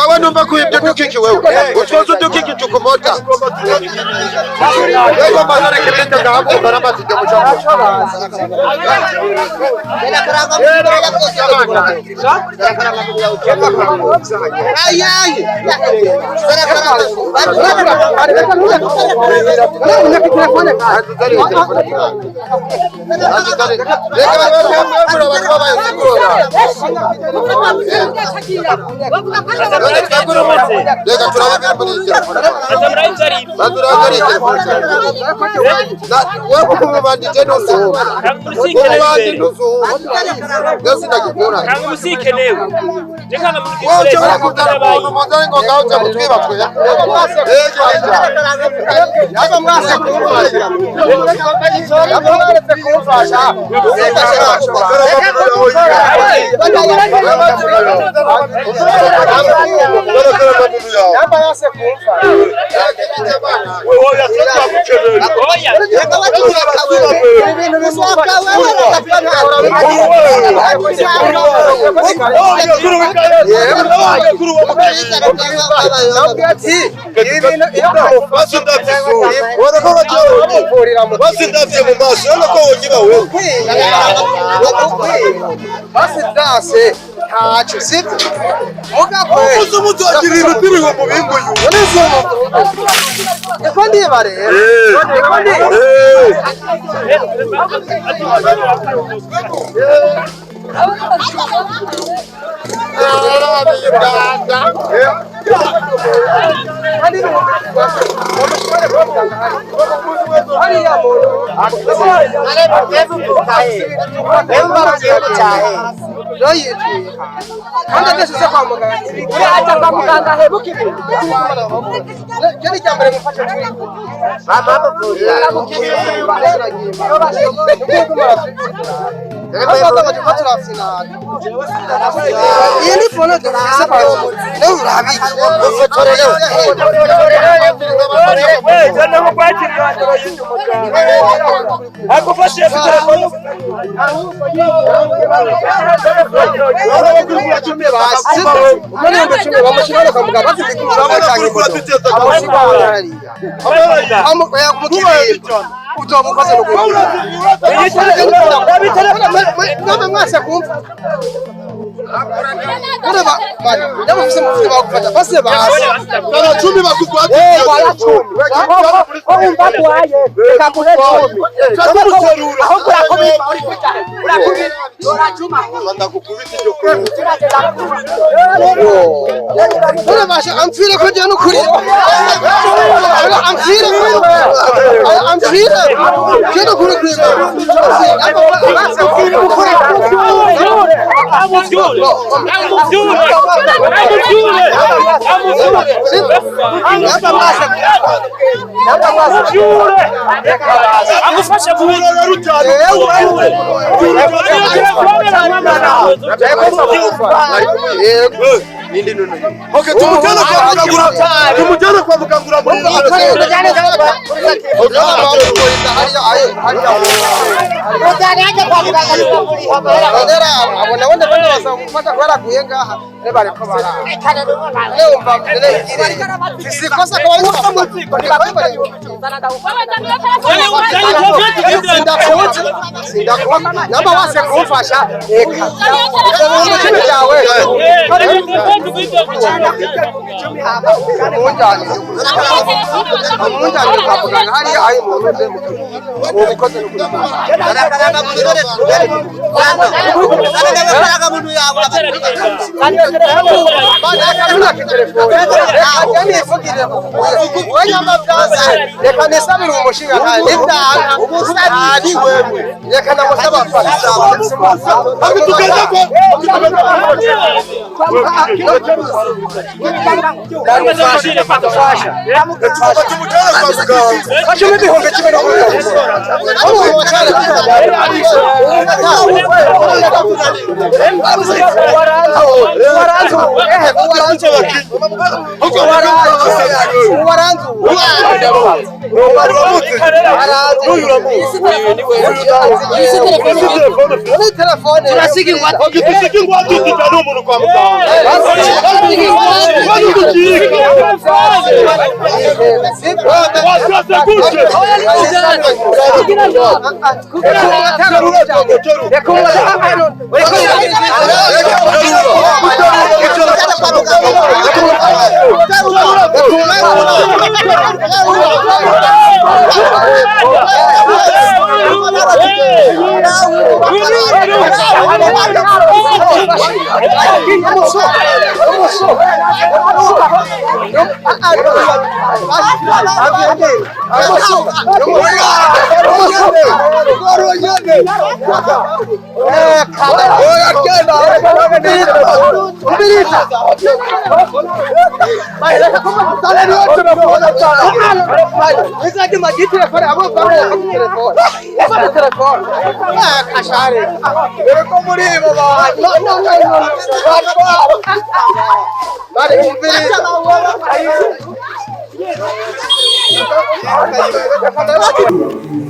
Awa numba kuibyo dukiki wewe. Utwozo dukiki tukumota.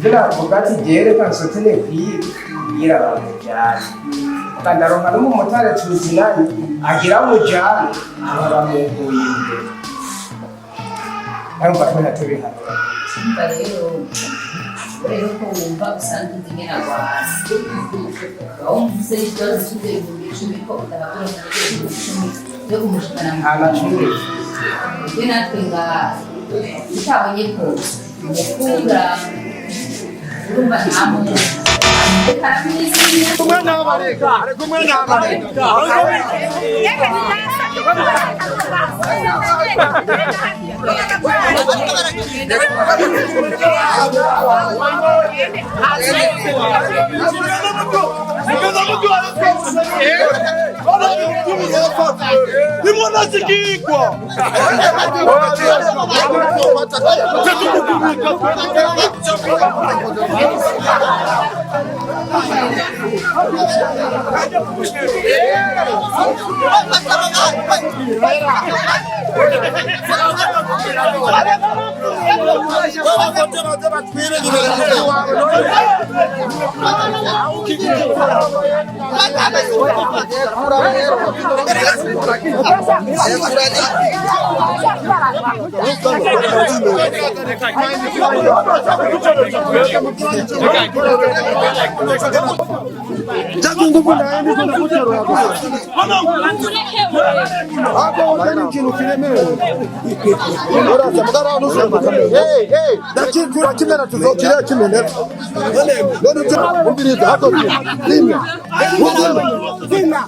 Zinavuga ati jewe reka nsotene kwibwira abantu cyane ukandaronka n'umumotari tuzinanye agira mujane aba bamuguye imbere arumva ko natubihanura. Umva rero, rero ko wumva usanzwe uzi ingene agwara, aho mvuze ikibazo cy'ibihumbi 10 ko utabagura 10,000 yo kumushikana mu Nta na cumi. Twe natwe ngaha tutabonye ko umukura, urumva nta muntu karamwizina.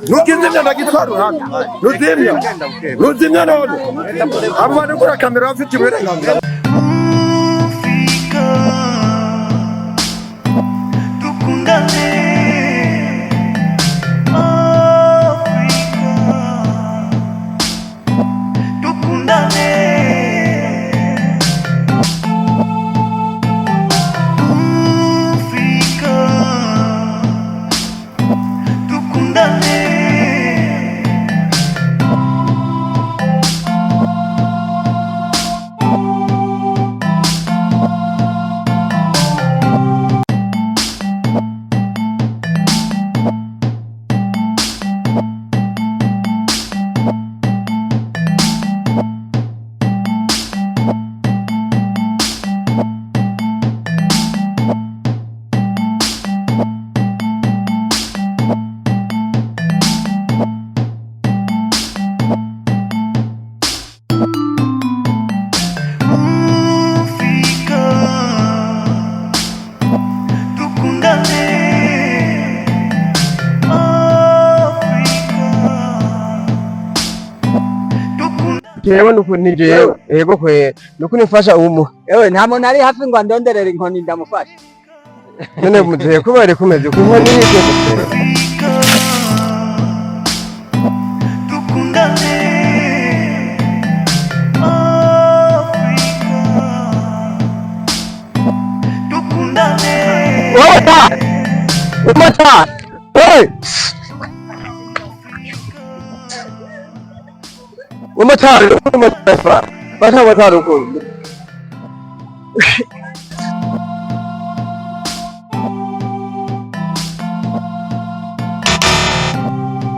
Nukizimya ndagitwara uruhande nuzimya nuzimya none abo bantu kuri kamera bafite uburenganzira. Africa, dukundane. Africa, dukundane. Africa, dukundane. Africa, dukundane. Africa, dukundane. Jewe nuku ni jewe yego kwe nuku nifasha umu. Ewe nta muntu ari hafi ngo andonderere inkoni ndamufashe. None muzehe ko bari kumeze ku nkoni yike. Africa, dukundane. Africa, dukundane. Wowe ta umata hey umotari umotari bata motari uku.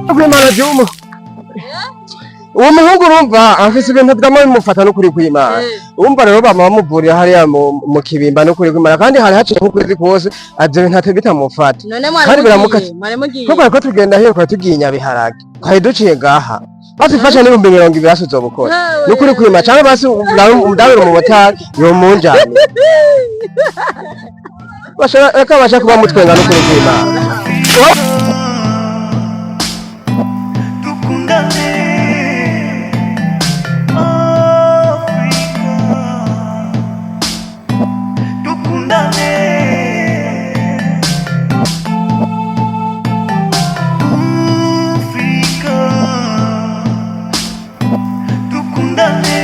Kuri mara jumu. Uwo muhungu urumva afise ibintu vyama bimufata n'ukuri kw'Imana. Urumva rero bama bamuvurira hariya mu Kibimba n'ukuri kw'Imana, kandi hari haciye nk'ukwezi kose ivyo bintu ate bitamufata. None mwari Kandi mugiye biramukata. Mwari mugiye? Kuko ariko tugenda hiyo, twari tugiye i Nyabiharage, twari duciye ngaha. Basi fasha n'20,000 basi uzobukora n'ukuri kw'Imana, canke basi undabire umumotari yomunjane. Reka basha kuba mutwenga n'ukuri kw'Imana. Dukundane, Afrika, dukundane, Afrika, dukundane.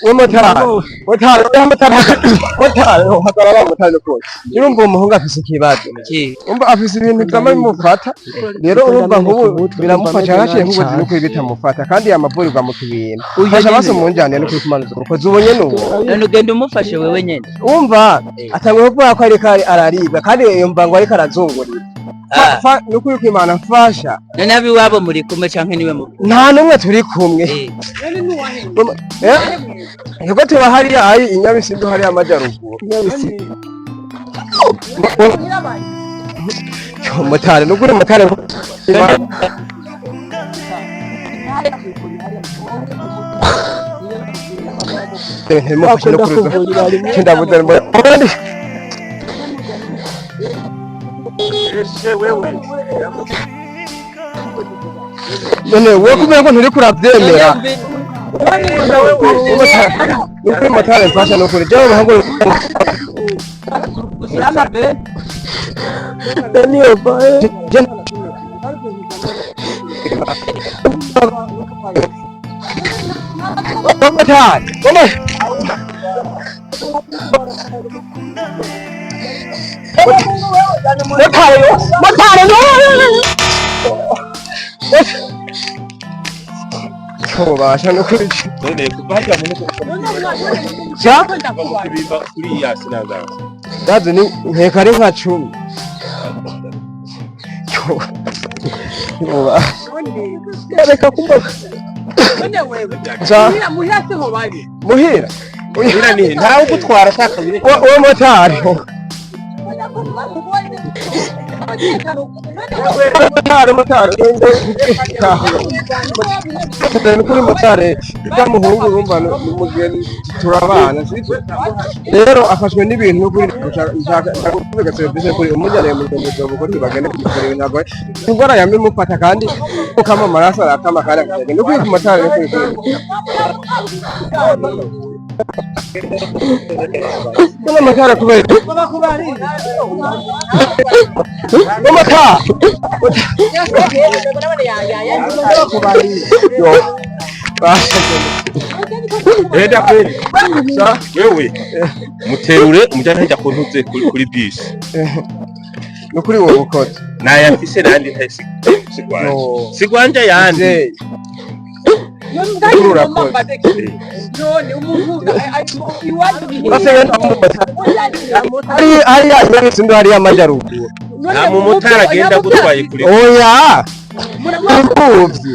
Uwo motari, motari, motari, motari, hagarara motari nukuri. Urumva uwo muhungu afise ikibazo. Urumva afise ibintu vyama bimufata. Rero urumva nk'ubu biramufasha, haciye nk'ubuzi n'ukuri bitamufata, kandi yamavurirwa mu Kibimba. Fasha basi umunjane n'ukuri kumanuza urukozi ubu nyene uwo. None ugenda umufashe wewe nyene? Urumva atanguye kuvuga ko ariko araribwa, kandi yumva ngo ariko arazungurira. Nukuri kw'Imana mfasha. None abiwabo muri kumwe canke niwe mu? Nta n'umwe turi kumwe. Nibwo tuba hariya ari i Nyabisindu, hariya amajaruguru. Motari, nukuri motari. Ntimufashe no kuruza. Ndabuze mbona. None wowe kubera ko nturi kurabyemera. Nukuri motari mfasha nukuri. Jewe muhungu. Motari, motari. Motari, motari, Tobasha nukuri. None kuva hajya mu Sa? Kibimba kuriya sinagaza. Ndazi ni nkeka ari nka 10. Tobasha. Reka kumba. Sa? Muhira siho bari? Muhira. Muhira ni ntawe ugutwara ashaka bireke. Uwo motari. Motari, motari. Nukuri motari, ujya muhungu urumva ni umugenzi turabana, sibyo? Rero afashwe n'ibintu nukuri nshaka kuvuga serivisi kuri umujyane mu rwego bukuri bagende kumuvura, ntabwo indwara yamye imufata, kandi ukama amaraso arakama kandi akagenda. Nukuri ku motari, nukuri kuri. Kuna motari kubera. Motari. Yo. Enda kweli. Sa? Wewe muterure umujyane hajya ku ntuze kuri bisi. Nukuri wowe ukoze. Nayafise nandi ntasi sigwanje. No. Sigwanje yandi. Mzee. Nukuri urakoze. None umuntu iwacu? Basi wenda hari hariya Nyabisindu, hariya amajaruguru. Nta mumotari agenda agutwaye kure. Oya. Imfuvyi.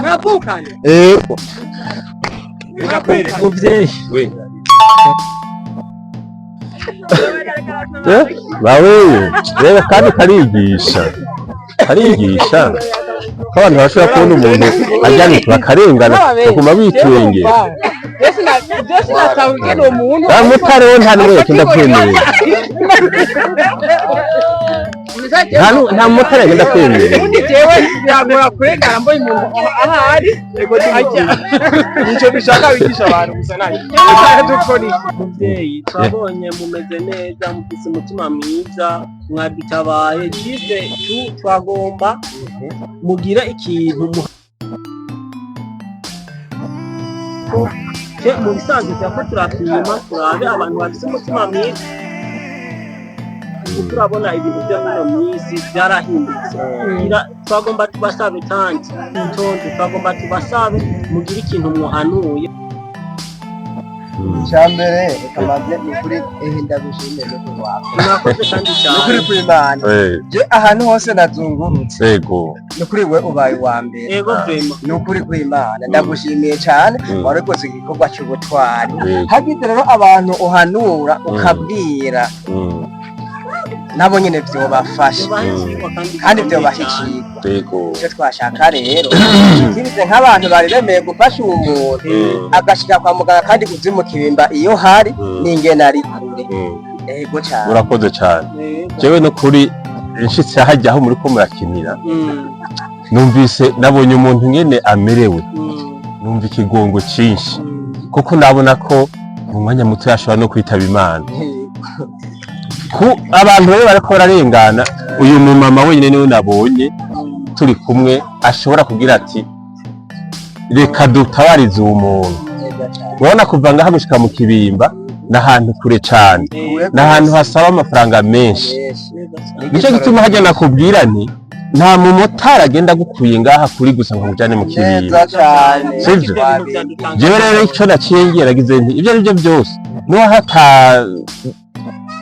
Muravukana? Yego. Enda kweli. Muvyeyi. We. Bawe reba kandi karigisha, karigisha ko abantu bashobora kubona umuntu aryamye bakarengana bakaguma bitwengera. Ba mutare we nta n'umwe yakunda kwemera. Nta mumotari agenda kwemerera. Ubundi jewe birangora kurengana mbonye umuntu ahari ajya. Nico dushaka wigisha abantu gusa nayo. Dushaka dukora iki? Muvyeyi, twabonye mumeze neza, mufise umutima mwiza, mwadutabaye juste tu twagomba mugire ikintu mu bisanzwe turako turapima turabe abantu bafise umutima mwiza, kuko turabona ibintu vyo muno minsi vyarahindutse. Twagomba tubasabe kandi tonde, twagomba tubasabe mugire ikintu muhanuye. Icyambere reka mbanze ni ukuri ehe ndagushimiye no wawe. Mwakoze kandi Ni cyane. ukuri kw'Imana. Je ahantu hose nazungurutse. Ni ukuri we ubaye uwa mbere. Ego vraiment. Ni ukuri kw'Imana ndagushimiye cyane, wari ukoze igikorwa cy'ubutwari. Hagize rero abantu uhanura ukabwira nabo nyene vyobafasha kandi vyobaha icigwa. Icyo twashaka rero ikirize nk'abantu bari bemeye gufasha uwo muntu agashika kwa muganga kandi uzi mu Kibimba iyo hari n'ingene ari kure. Ego cyane. Urakoze cyane. Jewe no kuri nshitse hajya aho muri ko murakinira, numvise nabonye umuntu nyene amerewe, numva ikigongo cyinshi, kuko nabona ko mu mwanya muto yashobora no kwitaba Imana. Ku abantu rero bariko bararengana, uyu mumama wenyine niwe nabonye turi kumwe ashobora kugira ati reka dutabarize uwo muntu. Urabona kuva ngaha gushika mu Kibimba ni ahantu kure cane, ni ahantu hasaba amafaranga menshi. Nicyo gituma hajya nakubwira nti nta mumotari agenda agukuye ngaha kuri gusa ngo akujane mu Kibimba. Neza cyane. Sivyo? Jewe rero ico naciye ngeragize nti ibyo ari byo byose niba hata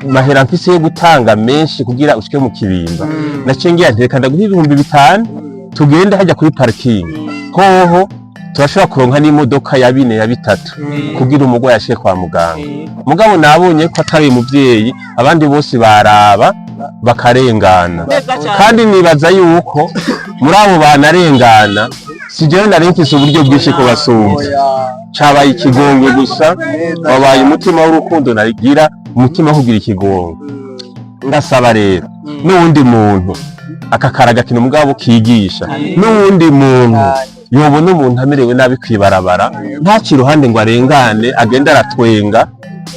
mahera mfise yo gutanga menshi kugira ushike mu Kibimba, naciye ngira nti reka ndaguha 5000 tugende hajya kuri parking, hoho turashobora kuronka n'imodoka ya bine ya bitatu kugira umurwayi ashike kwa muganga. Mugabo nabonye ko atari umuvyeyi, abandi bose baraba bakarengana, kandi nibaza yuko muri abo banarengana si jewe nari mfise uburyo bwinshi kubasumba. Cabaye ikigongo gusa, wabaye umutima w'urukundo nagira, umutima wo kugira ikigongo. Ndasaba rero n'uwundi muntu aka karagakino mugabo kigisha, n'uwundi muntu yobona umuntu amerewe nabi kwibarabara ntaci iruhande ngo arengane agende aratwenga,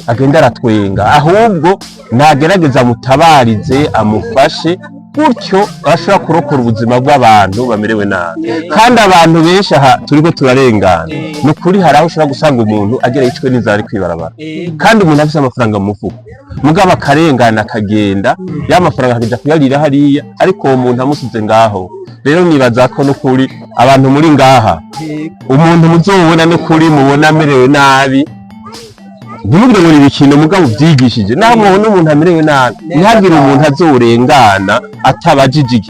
agende aratwenga, ahubwo nagerageza amutabarize amufashe, gutyo ashobora kurokora ubuzima bw'abantu bamerewe nabi. Kandi abantu benshi aha turiko turarengana, ni ukuri hari aho ushobora gusanga umuntu agera yicwe n'inzara ari kwibarabara, kandi umuntu afise amafaranga mu mufuko, mugabo akarengana akagenda ya mafaranga akaja kuyarira hariya, ariko uwo muntu amusize ngaho. Rero nibaza ko n'ukuri abantu muri ngaha, umuntu muzobona n'ukuri mubona amerewe nabi, ntimugire ngo ni ibikino, mugabo uvyigishije. Naho mubona umuntu amerewe nabi, ntihagire umuntu azorengana atabajije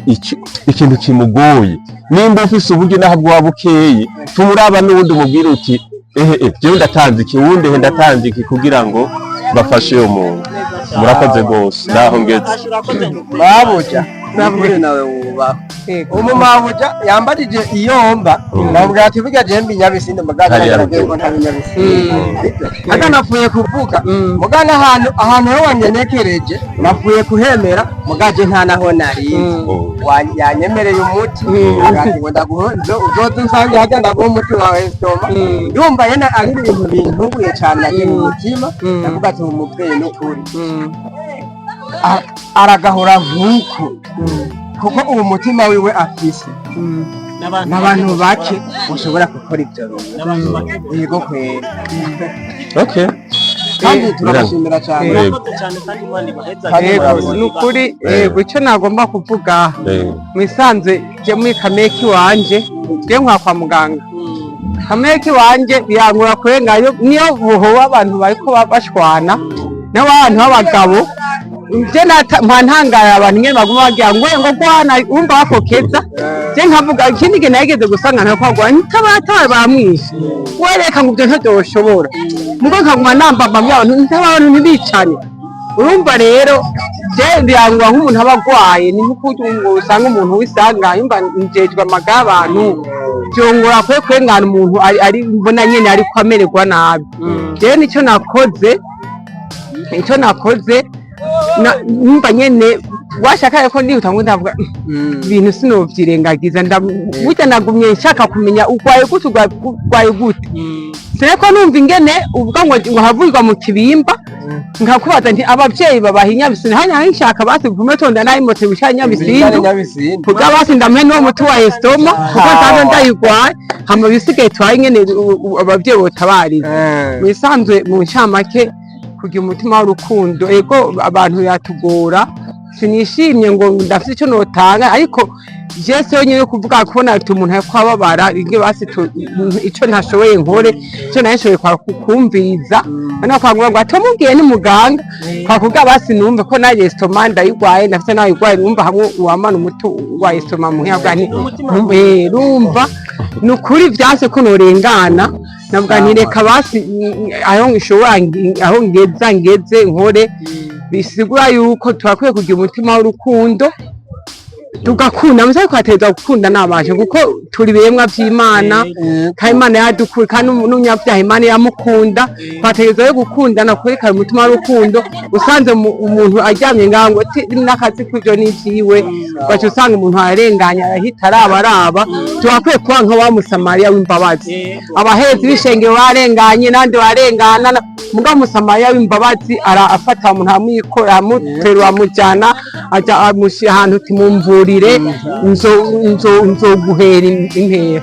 ikintu kimugoye. Nimba ufise uburyo naho bwoba bukeyi, tumuraba n'uwundi umubwire uti ehe jewe ndatanze iki, uwundi ehe ndatanze iki, kugira ngo bafashe uyo muntu. Murakoze rwose, naho ngeze. Mabuja nabwire nawe wubaho umumabuja yambarije iyomba nabwira ati burya je mbi Nyabisinde mugana Hariya nabwiye ngo ruguru. nta Binyabisinde aga napfuye kuvuga mugana ahantu ho wanyenekereje napfuye kuhemera mugaje nta naho nari yanyemereye umuti ati ngo ndaguha uzoze unsange hajya ndaguha umuti wawe estoma. Ndumva yena ari ibintu bintunguye cane nagiye mu mutima ndavuga ati uwo muvyeyi n'ukuri aragahora nk'uko kuko uwo mutima wiwe afise n'abantu bake ushobora gukora ibyo bintu. Yego kwera. Okay. Kandi turabashimira cyane. Yego. Yego, ni ukuri yego icyo nagomba kuvuga mwisanze je muri kameki wanje je nkwa kwa muganga kameki wanje birangura kurengayo niyo buhoba abantu bariko bashwana n'abantu b'abagabo je mpa ntangara abantu nyene baguma bagira ngo ngo gwana urumva bakokeza je nkavuga ikindi gihe nageze gusanga ntako bagwana ntabataba bamwishe wereka ngo ibyo ntavyoshobora mugo nkaguma nambamba mbwira abantu ntabantu ntibicane. Urumva rero je birangwa nk'umuntu aba agwaye ni nko ngo usanga umuntu wisanga yumva njejwe amagara abantu byongora kwe kwengana umuntu ari mbona nyene ariko amererwa nabi. Je nico nakoze numva nyene Washaka ko ndihuta ngo ndavuga ibintu sinovyirengagiza, burya nagumye nshaka kumenya urwaye gute, urwaye gute. Sineko numva ingene uvuga ngo havurirwa mu Kibimba, nkakubaza nti abavyeyi babaha Inyabisindu, hanya nshaka basi gume tonda nayo moto bisha Nyabisindu kuga basi ndamuhe n'uwo muti wa estomac kuko nsanzwe ndayigwaye, hama bisigaye twaye ingene abavyeyi botabariza. Mu bisanzwe, mu ncamake, kugira umutima w'urukundo, ego, abantu yatugora. Sinishimye ngo ndafite icyo notanga, ariko jese yonyine yo kuvuga kubona ati umuntu ariko ababara inge basi icyo ntashoboye nkore, icyo nashoboye kwa kumviriza noneho kwa ngo atomubwiye ni muganga kwakuvuga basi numve ko nayo estomac ndayigwaye, ndafite nayigwaye, numva hamwe uwamana umuti wa estomac muhira bwa nti rumva ni ukuri vyanse ko norengana, navuga nti reka basi aho nshobora aho ngeza ngeze nkore. Bisigura yuko turakwiye kugira umutima w'urukundo, tugakunda musa, twateza gukunda n'abantu kuko turi biremwa vy'Imana, kandi Imana yadukura, kandi n'umunyabyaha Imana yamukunda. Twategerezwa rero gukundana, kwerekana umutima w'urukundo. Usanze umuntu aryamye ngaho ngo n'akazi kw'ivyo n'ivyiwe, ugaca usanga umuntu ararenganya arahita araba araba. Turakwiye kuba nka wa Musamariya w'imbabazi. Abahezi b'ishengero barenganye n'abandi barengana, mugabo Musamariya w'imbabazi afata umuntu amwikora, amuterura, amujyana, aja amushyira ahantu uti mumvurire, nzoguhera impera.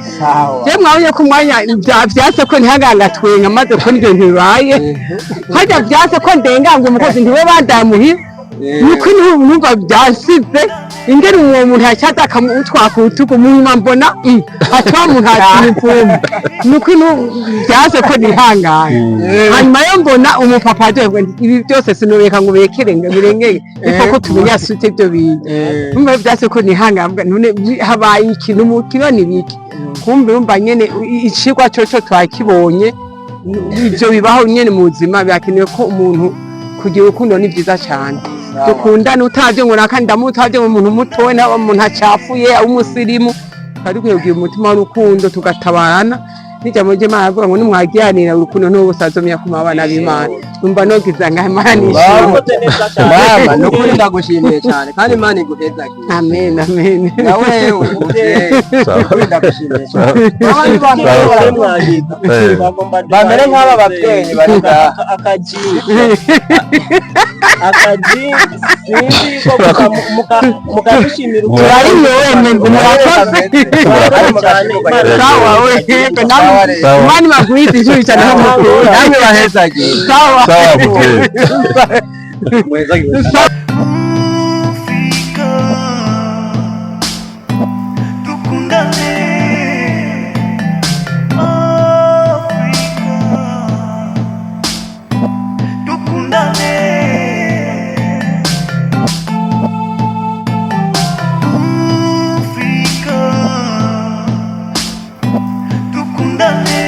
Je mwabonye ko umwanya vyase ko ntihaganga twenga, maze ko nivyo ntibibaye harya vyase ko ndenganga umukozi ntiwe bandamuhira, nuko numva byasize ingene uwo muntu yacaza akamutwaka urutugu, munyuma mbona ati wa muntu ati nuko byase ko nihangana. Hanyuma yo mbona umupapa aje, ibi byose sinureka ngo bekere ngo birengere ariko ko tumenya sute ibyo bintu. Numva byase ko nihangana, mvuga, none habaye ikintu mu kibani biki? Kumbe urumva nyene icigwa coco twakibonye, ibyo bibaho nyene mu buzima. Birakenewe ko umuntu kugira urukundo, ni byiza cyane dukundane, utavye ngo naka ndamutavye ngo umuntu mutowe nawe umuntu acafuye umusirimu. Twari dukwiye kugira umutima w'urukundo, tugatabarana. N'ijambo ry'Imana avuga ngo nimwagiranira urukundo n'ubu busazomya kuma abana b'Imana. Numva nogiza ngaho, Imana nishimwe. Mama, ni ukuri ndagushimiye cyane kandi Imana iguhezagire. Amen, amen. Nawe umuvyeyi, ukuri ndagushimiye cyane. Abandi bantu bamere nk'aba babyeyi bari ngaha. Akaji sinzi ko mukadushimira. Turaryohewe, murakoze. Sawa we, namwe Imana ibagwize ijuru cyane aho mukura. Namwe bahezagire. Sawa. Sawa muvyeyi. Sawa. Afrika, dukundane. Afrika, dukundane. Afrika, dukundane.